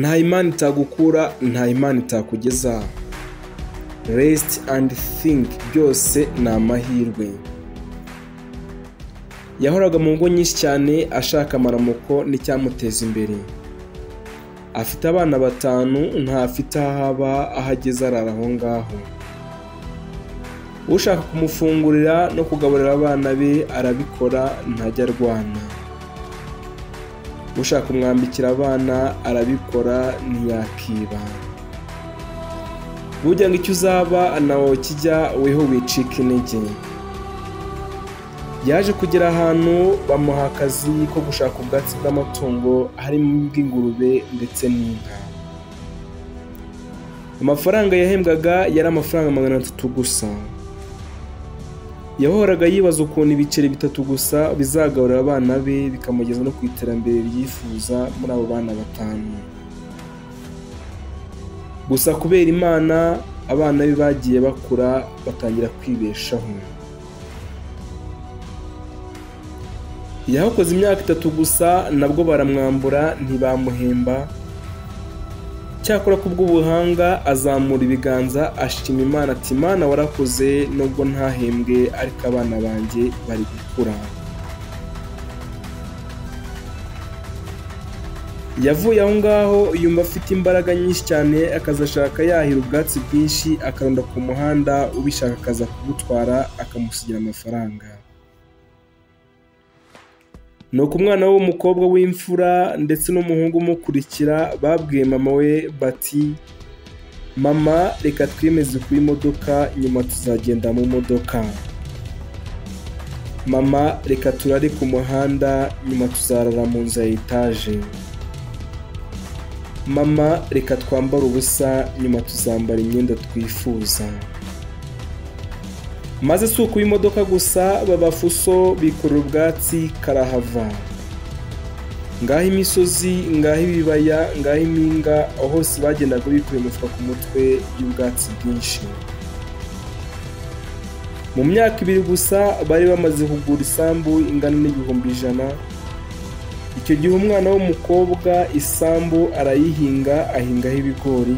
Nta Imana itagukura, nta Imana itakugeza. Rest and think, byose ni amahirwe. Yahoraga mu ngo nyinshi cyane ashaka amaramuko n'icyamuteza imbere. Afite abana 5, ntafite aho aba, aho ageze arara aho ngaho. Ushaka kumufungurira no kugaburira abana be arabikora, ntajya arwana. Ushaka kumwambikira abana arabikora, ntiyakiba. Burya ngo icyo uzaba nawe kijya, weho wicika intege. Yaje kugera ahantu bamuha akazi ko gushaka ubwatsi bw'amatungo, harimo ubw'ingurube ndetse n'inka. Amafaranga yahembwaga yari amafaranga 300 gusa. Yahoraga yibaza ukuntu ibiceri 3 gusa bizagaburira abana be bikamugeza no ku iterambere ryifuza muri abo bana 5. Gusa kubera Imana, abana be bagiye bakura batangira kwibeshaho. Yahakoze imyaka 3 gusa, nabwo baramwambura ntibamuhemba. Cyakora kubw'ubuhanga azamura ibiganza ashima Imana ati: Imana warakoze, nubwo ntahembwe ariko abana banjye bari gukura. Yavuye aho ngaho yumva afite imbaraga nyinshi cyane, akazashaka yahira ubwatsi bwinshi akarunda ku muhanda, ubishaka akaza kubutwara akamusigira amafaranga. Nuko umwana w'umukobwa w'imfura ndetse n'umuhungu umukurikira babwiye mama we bati: mama, reka twemeze kuba imodoka, nyuma tuzagenda mu modoka. Mama, reka turare ku muhanda, nyuma tuzarara mu nzu ya etaje. Mama, reka twambare ubusa, nyuma tuzambara imyenda twifuza. Maze si ukuba imodoka gusa, babafuso bikorera ubwatsi karahava. Ngaho imisozi, ngaho ibibaya, ngaho impinga, aho hose bagendaga bikoreye umufuka ku mutwe y'ubwatsi bwinshi. Mu myaka 2 gusa bari bamaze kugura isambu ingana n'100,000. Icyo gihe umwana w'umukobwa isambu arayihinga, ahingaho ibigori.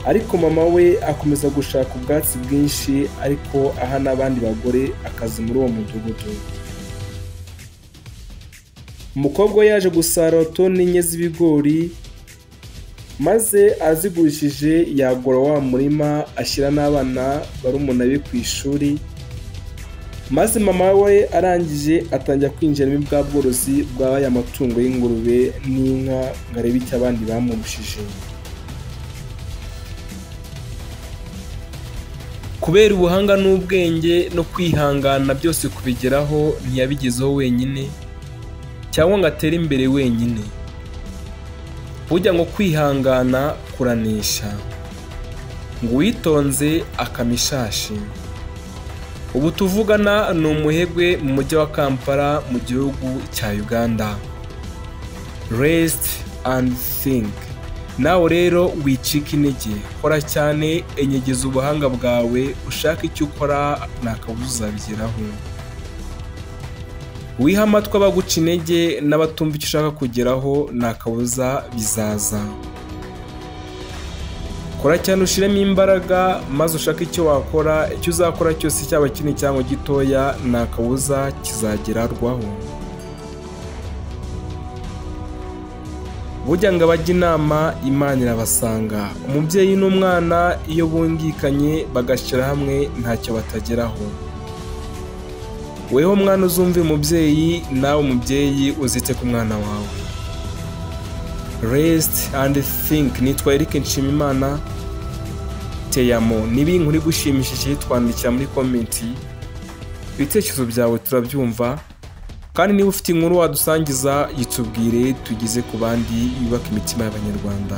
Ariko mama we akomeza gushaka ubwatsi bwinshi, ariko aha n'abandi bagore akazi muri uwo mudugudu. Umukobwa we yaje gusarura toni 4 z'ibigori, maze azigurishije yagura wa murima, ashyira n'abana barumuna be ku ishuri. Maze mama we arangije atangira kwinjiramo bwa bworozi bw'aya matungo y'ingurube n'inka, ngo arebe icyo abandi bamurushije. Kubera ubuhanga n'ubwenge no kwihangana byose kubigeraho, ntiyabigezeho wenyine cyangwa ngo atere imbere wenyine. Burya ngo kwihangana kuranesha, ngo uwitonze akamishashi. Ubu tuvugana ni umuhegwe mu mujyi wa Kampala mu gihugu cya Uganda. Rest and think. Nawe rero wicika intege, kora cyane, enyegeza ubuhanga bwawe, ushaka icyo ukora nta kabuza uzabigeraho. Wiha amatwi abaguca intege n'abatumva icyo ushaka kugeraho, nta kabuza bizaza. Kora cyane, ushiremo imbaraga, maze ushake icyo wakora, icyo uzakora cyose cyaba kinini cyangwa gitoya, nta kabuza kizagerwaho. Burya ngo abajya inama Imana irabasanga. Umubyeyi n'umwana iyo bungikanye bagashyira hamwe ntacyo batageraho. Weho mwana uzumve umubyeyi, nawe umubyeyi uzite ku mwana wawe. Rest and think. Nitwa Eric Nshimimana Teyamo. Niba iyi nkuru igushimishije twandikira muri comment, ibitekerezo byawe turabyumva. Kandi niba ufite inkuru wadusangiza yitubwire, tugeze ku bandi yubaka imitima y'Abanyarwanda.